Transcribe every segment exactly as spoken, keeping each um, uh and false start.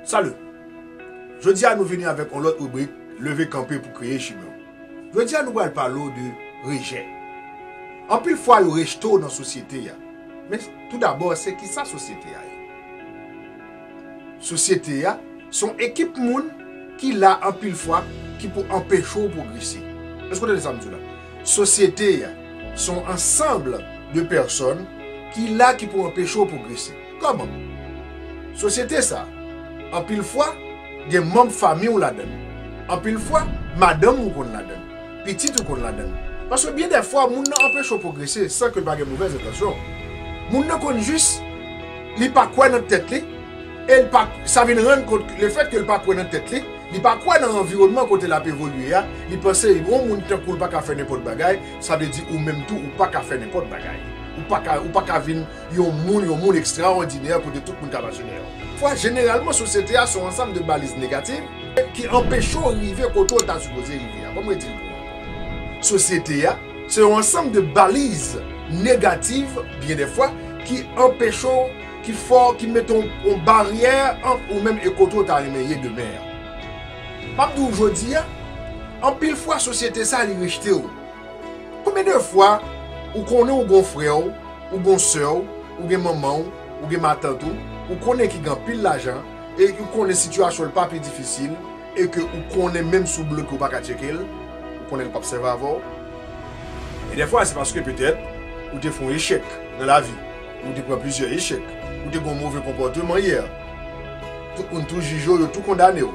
Salut! Jodi a nou vini avèk yon lòt ribrik, Leve kanpe pou kreye chimen w. Jodi a nou pral pale w de rejè. Anpil fwa yo rejte w nan sosyete a. Men toudabò, se kisa sosyete a ye? Sosyete a se yon ekip moun ki la anpil fwa ki pou anpeche w pwogrese. Èske w tande sa m di w la? Sosyete a se yon ansanm de pèsòn ki la ki pou anpeche w pwogrese. Kòman? Sosyete sa, anpil fwa, gen manm fanmi w ladan l. Anpil fwa, madanm ou konn ladan l. Pitit ou konn ladan l. Paske byen dè fwa, moun nan anpeche w pwogrese san ke l pa gen movèz entansyon. Moun nan konn jis, li pa kwè nan tèt li, e l pa, sa vin rann kont, lefètke l pa kwè nan tèt li, li pa kwè nan anviwònman kote l ap evolye a, li panse yon moun tankou l pa ka fè nenpòt bagay, sa vle di ou menm tou, ou pa ka fè nenpòt bagay. Ou pa ka, ou pa ka vin yon moun, yon moun ekstraòdinè kote tout moun ka mache dèyè w. Fwa, jeneralman, sosyete a se yon ansanm de baliz negatif ki anpeche w rive kote w ta sipoze rive a. Ban m redi l pou ou ankò. Sosyete a se yon ansanm de baliz negatif, byen dè fwa, ki anpeche w, ki fè w, ki mete yon, yon baryè ant ou menm e kote w ta renmen ye demen an. M ap di w jodi a, anpil fwa sosyete sa li rejte w. Konbyen de fwa ou konnen ou gon frè w, ou gon sè w, ou gen manman w, ou gen matant ou, ou konnen ki gen anpil lajan, e ou konnen sitiyasyon l pa pi difisil, e ke ou konnen menm si w bloke ou pa ka tcheke l, ou konnen l p ap sèvi avè w? E dèfwa, se paske petèt ou te fè yon echèk nan lavi, ou te pran plizyè echèk, ou te gen yon move konpòteman yè. Tout moun tou jije w, yo tou kondane w.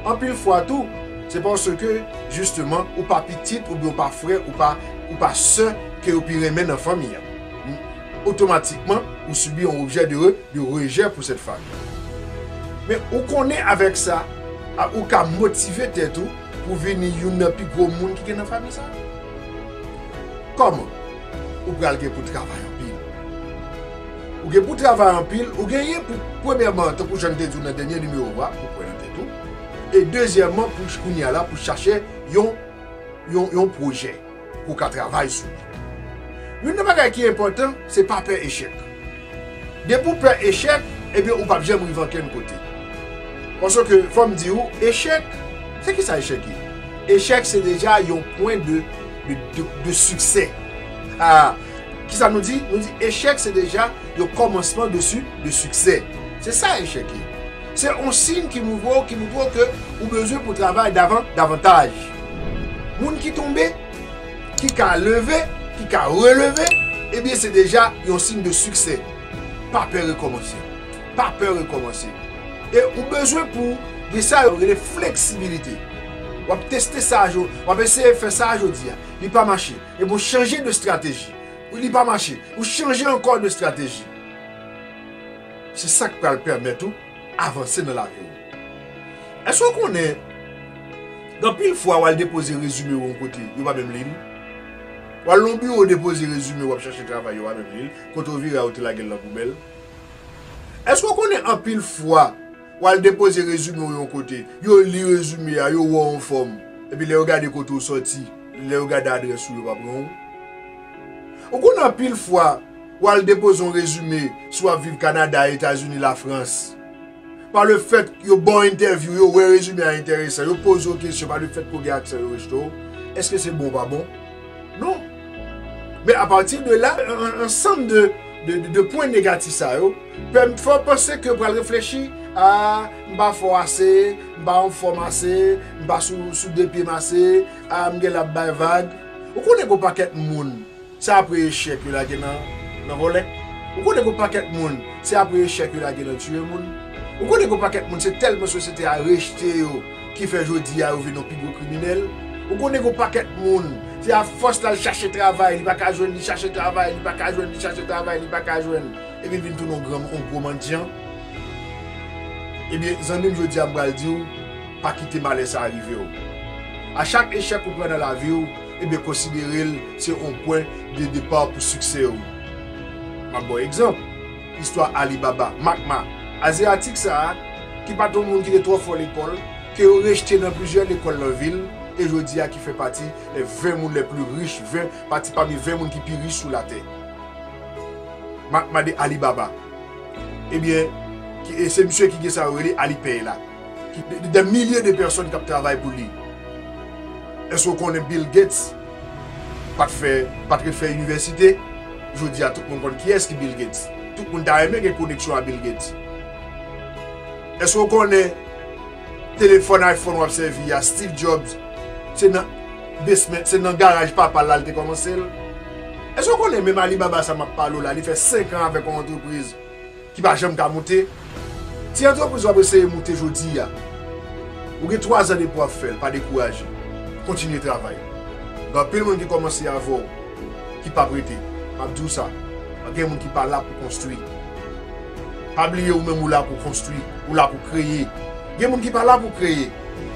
Anpil fwa tou, se paske, jisteman, ou pa pitit, oubyen ou pa frè, ou pa, ou pa sè ke yo pi renmen nan fanmi an. Otomatikman, ou sibi yon objè de re-, de rejè pou sèt fanmi. Men ou konnen avèk sa, a, ou ka motive tèt ou pou vini youn nan pi gwo moun ki gen nan fanmi sa. Kòman? Ou pral gen pou travay anpil. Ou gen pou travay anpil, ou genyen pou, premyèman, tankou jan m te di w nan dènye nimewo a, pou kwè nan tèt ou. E dezyèmman, pou kounye a la, pou chache yon, yon, yon pwojè pou w ka travay sou li. Youn nan bagay ki enpòtan, se pa pè echèk. Depi w pè echèk, ebyen, ou p ap janm rive ankenn kote. Paske, fò m di w, echèk, se kisa echèk ye? Echèk, se deja yon pwen de, de, de, de siksè. Ah, kisa nou di? Nou di echèk, se deja yon kòmansman de si-, de siksè. Se sa echèk ye. Se yon siy ki moutre w, ki moutre w ke ou bezwen pou travay davan-, davantaj. Moun ki tonbe, ki ka leve, ki ka releve, ebyen, se deja yon siy de siksè. Pa pè rekòmanse. Pa pè rekòmanse. E ou bezwen pou gen sa yo rele fleksibilite. W ap teste sa, jo-, w ap eseye fè sa jodi a. Li pa mache. Ebyen, w chanje de estrateji. Li pa mache. Ou chanje ankò de estrateji. Se sa k pral pèmèt ou avanse nan lavi w. Èske w konnen, gen anpil fwa w al depoze rezime w yon kote, yo pa menm li l? W al nan yon biwo depoze rezime w, w ap chache travay, yo pa menm li l. Kote w vire a, yo te lage l nan poubèl. Èske w konnen anpil fwa w al depoze rezime w yon kote, yo li rezime a, yo wè w anfòm, epi lè yo gade kote w sòti, lè yo gade adrès ou, yo pa pran w? Ou konnen anpil fwa w al depoze yon rezime, si w ap viv Kanada, Etazini, Lafrans. Pa le fèt yo ba w entèvyou, yo wè rezime a enteresan, yo poze w kesyon, pa le fèt ke w gen aksan, yo rejte w. Èske se bon ou pa bon? Non. Men apati de la, an-, an-, ansanm de, de, de, de pwen negatif sa yo, pè-, fè w panse ke w pral reflechi, a, m pa fò ase, m pa anfòm ase, m pa sou, sou de pye m ase, a, m genlè ap bay vag. Ou konnen gen yon pakèt moun, se apre echèk yo lage nan, nan vòlè. Ou konnen gen yon pakèt moun, se apre echèk yo lage nan tiye moun. Ou konnen gen yon pakèt moun, se tèlman sosyete a rejte yo ki fè jodi a yo vin yon pi gwo kriminèl. Ou konnen gen yon pakèt moun, se afòs l al chache travay, li pa ka jwenn, li chache travay, li pa ka jwenn, li chache travay, li pa ka jwenn, epi l vin tounen yon gran, yon gwo mandyan. Ebyen, zanmi m, jodi a m pral di w, pa kite malè sa a rive w. A chak echèk ou pran nan lavi w, ebyen, konsidere l se yon pwen de depa pou siksè w. M ap ba w egzanp, istwa Alibaba, Jack Ma, Azyatik sa a, ki pa t yon moun ki te twò fò lekòl, ke yo rejte nan plizyè lekòl nan vi l, e jodi a ki fè pati les vingt moun les plus riches, ven, pati pami ven moun ki pi rich sou latè. Jack Ma de Alibaba. Ebyen, Ki, e se misye ki gen sa yo rele alipèy la. Ki, de, de milye de pèsòn k ap travay pou li. Èske w konnen Bill Gates pa t fè, pa t ret fè inivèsite? Jodi a, tout moun konn kiyès ki Bill Gates. Tout moun ta renmen gen koneksyon a Bill Gates. Èske w konnen telefòn iPhone w ap sèvi a, Steve Jobs, se nan basement, se nan garaj papa l la l te kòmanse l? Èske w konnen menm Alibaba sa m ap pale w la, li fè senk an avèk yon antrepriz ki pa janm ka moute? Ti antrepriz w ap eseye moute jodi a, ou gen twa zan depi w ap fè l, pa dekouraje. Kontinye travay. Gen anpil moun ki kòmanse avè w, ki p ap rete. M ap di w sa. Gen moun ki pa la pou konstwi. Pa bliye ou menm ou la pou konstwi, ou la pou kreye. Gen moun ki pa la pou kreye.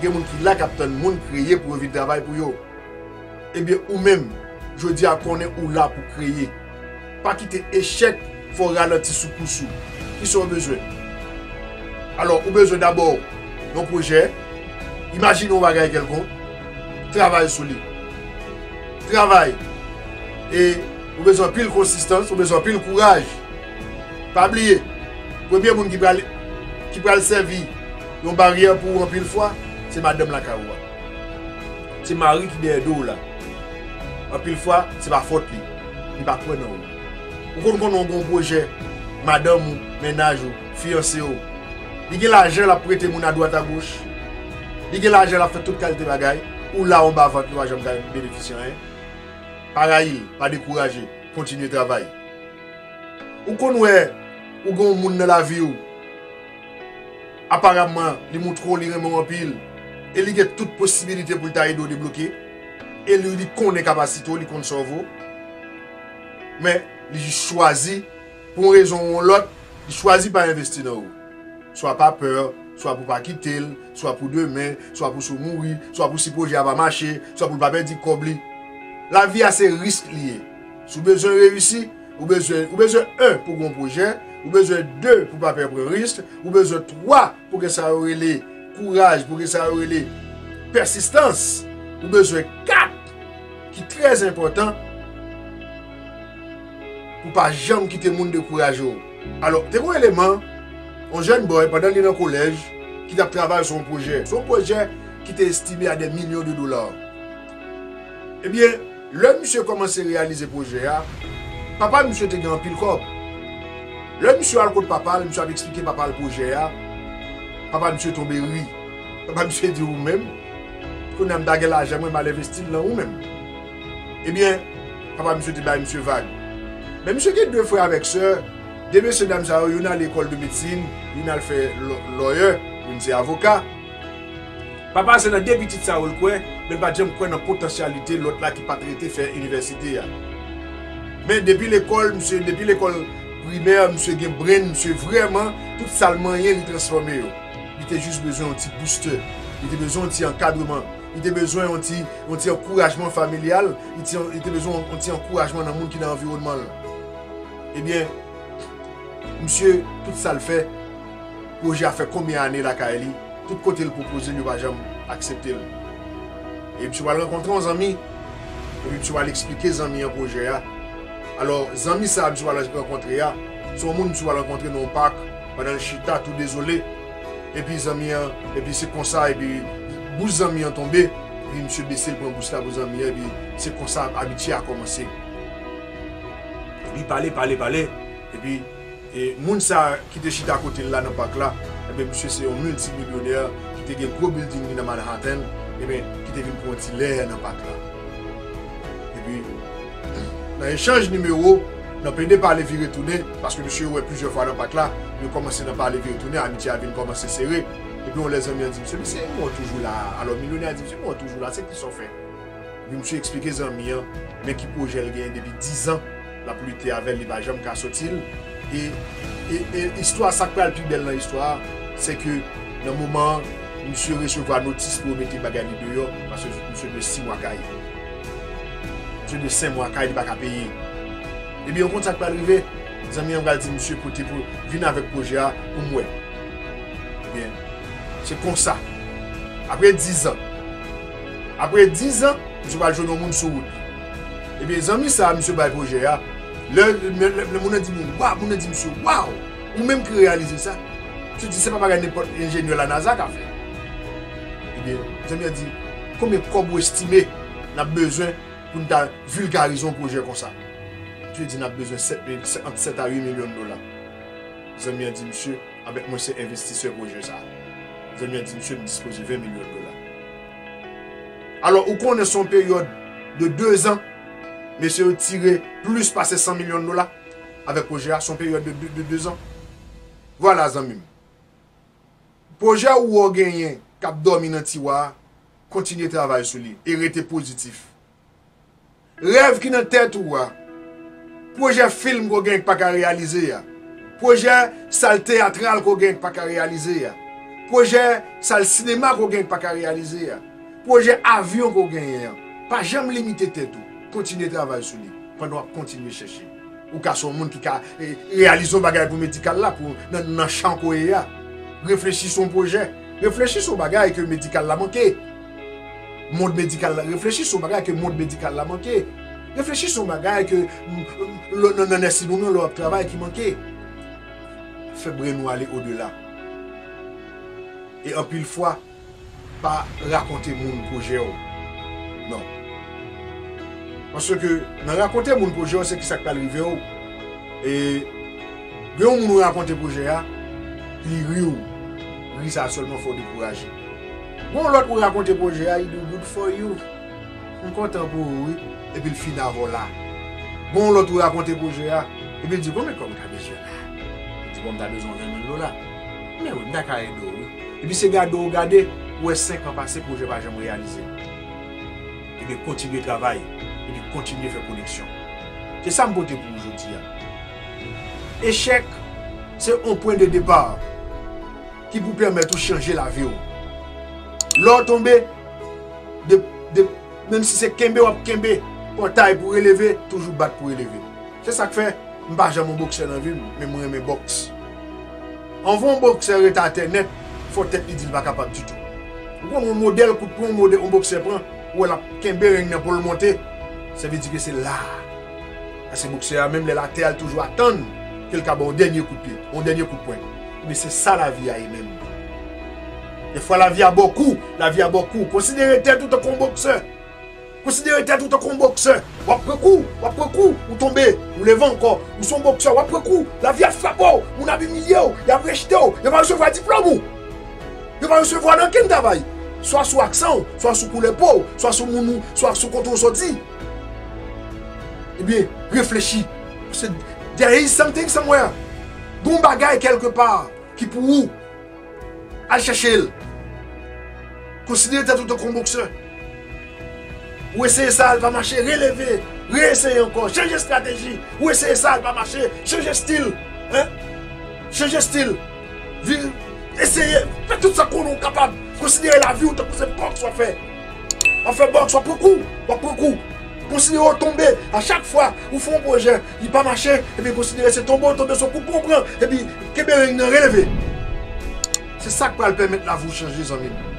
Gen moun ki la k ap tann moun kreye pou yo vin travay pou yo. Ebyen, ou menm, jodi a konnen ou la pou kreye. Pa kite echèk fè w ralanti sou kous ou. Kisa w bezwen? Alò, ou bezwen dabò yon pwojè. Imajine yon bagay kèlkonk. Travay sou li. Travay. E ou bezwen anpil konsistans, ou bezwen anpil kouraj. Pa bliye, premye moun ki pral, ki pral sèvi yon baryè pou ou anpil fwa, se madanm lakay ou a. Se mari ki dèyè do w la. Anpil fwa, se pa fòt li. Li pa kwè nan ou. Ou konn konnen w gen yon pwojè, madanm ou, mennaj ou, fiyanse w. Li gen lajan l ap prete moun adwat agoch. Li gen lajan l ap fè tout kalite bagay. Ou la anba vant li, ou pa janm ka benefisye anyen. Pa rayi l, pa dekouraje, kontinye travay. Ou konn wè, ou gen yon moun nan lavi w, aparamman, li moutre w li renmen w anpil, e li gen tout posibilite pou l ta ede w debloke, e li, li konnen kapasite w, li konn sa w vo, men li jis chwazi, pou yon rezon ou yon lòt, li chwazi pa envesti nan ou. Swa pa pè, swa pou pa kite l, swa pou demen, swa pou si w mouri, swa pou si pwojè a pa mache, swa pou l pa pèdi kòb li. Lavi a se risk li ye. Si w bezwen reyisi, ou bezwen, ou bezwen en pou gen yon pwojè, ou bezwen de pou pa pè pran risk, ou bezwen twa pou gen sa yo rele kouraj, pou gen sa yo rele pèsistans, ou bezwen kat ki trè enpòtan pou pa janm kite moun dekouraje w. Alò, te gen yon eleman, yon jèn bòy, pandan li nan kolèj, ki t ap travay sou yon pwojè. Se yon pwojè ki te estime a dè milyon de dola. Ebyen, lè misye kòmanse reyalize pwojè a, papa misye te gen anpil kòb. Lè misye al kot papa l, misye ap eksplike papa l pwojè a, papa misye tonbe ri. Papa misye di, "Ou menm, kounye a m ta gen lajan mwen, m al envesti l nan ou menm." Ebyen, papa misye te bay misye vag. Men misye gen de frè avèk sè, de mesye dam sa yo, youn al lekòl de medsin, youn al fè lò-, lawyer, youn se avoka. Papa se nan de pitit sa yo l kwè, men l pa t janm kwè nan potansyalite lòt la ki pa t rete fè inivèsite a. Men depi lekòl, misye, depi lekòl primè, misye gen brain, misye vrèman, tout sa l manyen, li transfòme yo. Li te jis bezwen yon ti booster. Li te bezwen yon ti ankadreman. Li te bezwen yon ti, yon ti ankourajman familyal. Li te, li te bezwen yon ti ankourajman nan moun ki nan anviwònman l. Ebyen, misye, tout sa l fè, pwojè a fè konbyen ane lakay li, tout kote l pwopoze l, yo pa janm aksepte l. E misye pral rankontre yon zanmi, epi misye pral eksplike zanmi an pwojè a. Alò, zanmi sa a misye pral rankontre a, se yon moun misye pral rankontre nan yon pak, pandan l chita, tou dezole. Epi zanmi an, epi se konsa, epi bouch zanmi an tonbe, epi misye bese l pran bouch la pou zanmi an, epi se konsa amitye a kòmanse. Li pale, pale, pale, epi, e, moun sa a ki te chita kote l la nan pak la, ebyen, misye se yon miltimilyonè ki te gen gwo building li nan Manhattan, ebyen, ki te vin pran yon ti lè nan pak la. Epi, nan echanj nimewo, nan pede pale vire tounen, paske misye wè plizyè fwa nan pak la, yo kòmanse nan pale vire tounen, amitye a vin kòmanse sere. Epi yon lè zanmi an di misye, "Mesye, mwen toujou la." Alò, milyonè a di, "Mesye, mwen toujou la, se kisa w fè?" Epi misye eksplike zanmi an, men ki pwojè l genyen depi diz an, l ap lite avè l, li pa janm ka soti l. E, e, e istwa, sa k pral pi bèl nan istwa a, se ke nan moman an, misye resevwa notis pou yo mete bagay li deyò, paske misye dwe sis mwa kay. Misye dwe senk mwa kay, li pa ka peye. Ebyen, ou konn sa k pral rive? Zanmi an pral di misye pote pou vin avèk pwojè a pou m wè. Ebyen, se konsa. Apre diz an, apre diz an, misye pral jwenn yon moun sou wout. Ebyen, zanmi sa a, misye bay pwojè a. Lè, lè, lè, lè moun nan di, "Waw," moun nan di misye, "Waw, ou menm ki reyalize sa?" Misye di se pa bagay nenpòt enjenyè la NASA ka fè. Ebyen, zanmi an di, konbyen kòb ou estime n ap bezwen pou n ta vilgarize yon pwojè konsa? Misye di n ap bezwen sèt mil, ant sèt a uit milyon dola. Zanmi an di misye, anben, mwen se envestisè pwojè sa. Zanmi an di misye, m dispoze ven milyon dola. Alò, ou konnen se yon peryòd de de zan, mesye yo tire plis pase san milyon dola avèk pwojè a, se yon peryòd de de, de de zan. Vwala, zanmi m. Pwojè ou wè w genyen k ap dòmi nan tiwa a, kontinye travay sou li e rete pozitif. Rèv ki nan tèt ou a, pwojè fim ke w genyen k pa ka reyalize a, pwojè sal teyatral ke w genyen k pa ka reyalize a, pwojè sal sinema ke w genyen k pa ka reyalize a, pwojè avyon ke w genyen an, pa janm limite tèt ou. Kontinye travay sou li pandan w ap kontinye chèche. Ou ka se yon moun ki ka, eh, reyalize yon bagay pou medikal la, pou nan, nan chan ke w ye a. Reflechi sou yon pwojè. Reflechi sou yon bagay ke medikal la manke. Mond medikal la, reflechi sou yon bagay ke mond medikal la manke. Reflechi sou yon bagay ke, mm, mm, lè, nan, nan nèsin ou nan lè w ap travay ki manke. Fè brenn ou ale odela. E anpil fwa, pa rakonte moun pwojè w. Non. Paske nan rakonte moun pwojè w, se kisa k pral rive w. E gen yon moun ou rakonte pwojè a, li ri w. Ri sa sèlman fè w dekouraje. Gen yon lòt ou rakonte pwojè a, li di w, "Good for you. M kontan pou ou, wi." Epi l fin avè w la. Gen yon lòt ou rakonte pwojè a, epi l di, "Konbyen kòb ou ta bezwen la?" Li di, "Bon, m ta bezwen ven mil dola." "Men wi, m ta ka ede w, wi." Epi se gade w gade, ou wè senk an pase, pwojè pa janm reyalize. Ebyen, kontinye travay, epi kontinye fè koneksyon. Se sa m pote pou ou jodi a. Echèk, se yon pwen de depa ki pou pèmèt ou chanje lavi w. Lè w tonbe, de, de, menm si se kenbe w ap kenbe, pòtay pou releve, toujou bat pou releve. Se sa k fè, m pa janm yon boksè nan vi m, men mwen renmen bòks. Anvan yon boksè ret atè nèt, fò tèt li di l pa kapab ditou. Ou konn yon modèl kout pwen yon modè-, yon boksè pran, ou wè l ap kenbe reng nan pou l monte, sa vle di ke se la. Paske boksè a, menm lè l atè a, l toujou atann ke l ka ba w yon dènye kout pye, yon dènye kout pwen. Ebyen, se sa lavi a ye menm. Defwa lavi a ba w kou, lavi a ba w kou. Konsidere tèt ou tankou yon boksè. Konsidere tèt ou tankou yon boksè. W ap pran kou, w ap pran kou, ou tonbe, ou leve ankò. Ou se yon boksè, w ap pran kou. Lavi ap frape w, moun ap imilye w, y ap rejte w, yo pa resevwa diplòm ou. Yo pa resevwa nan okenn travay. Swa sou aksan w, swa sou koulè po w, swa sou moun ou, swa sou kote w soti. Ebyen, reflechi. Paske there is something somewhere. Gon bagay kèlkepa ki pou ou. Al chèche l. Konsidere tèt ou tankou yon boksè. Ou eseye sa, l pa mache, releve, reeseye ankò, chanje estrateji. Ou eseye sa, l pa mache, chanje estil. Hein? Chanje estil. Vi-, eseye, fè tout sa konnen w kapab. Konsidere lavi w tankou se bòks w ap fè. W ap fè bòks, w ap pran kou, w ap pran kou. Konsidere w tonbe. A chak fwa ou fè yon pwojè, li pa mache, ebyen konsidere se tonbe w tonbe, se yon kout pwen w pran, epi kenbe reng nan, releve. Se sa k pral pèmèt lavi w chanje, zanmi m.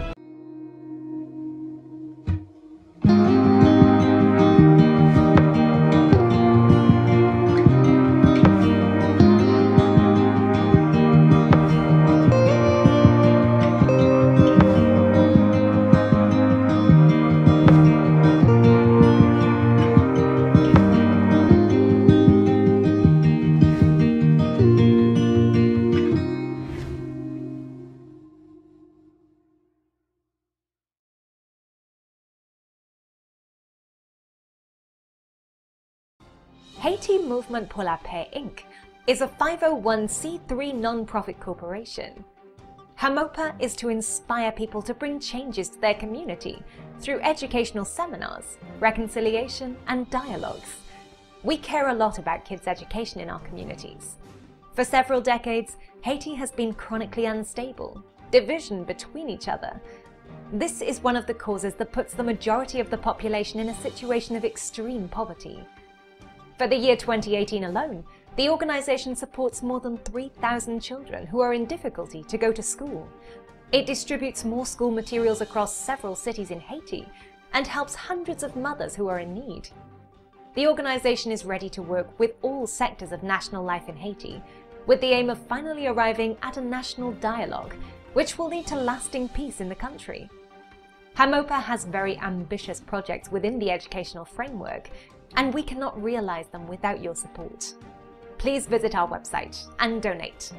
Haiti Movement pour la Paix, inc is a five oh one c three non-profit corporation. HAMOPA is to inspire people to bring changes to their community through educational seminars, reconciliation, and dialogues. We care a lot about kids' education in our communities. For several decades, Haiti has been chronically unstable, division between each other. This is one of the causes that puts the majority of the population in a situation of extreme poverty. For the year twenty eighteen alone, the organization supports more than three thousand children who are in difficulty to go to school. It distributes more school materials across several cities in Haiti and helps hundreds of mothers who are in need. The organization is ready to work with all sectors of national life in Haiti, with the aim of finally arriving at a national dialogue, which will lead to lasting peace in the country. HAMOPA has very ambitious projects within the educational framework, and we cannot realize them without your support. Please visit our website and donate.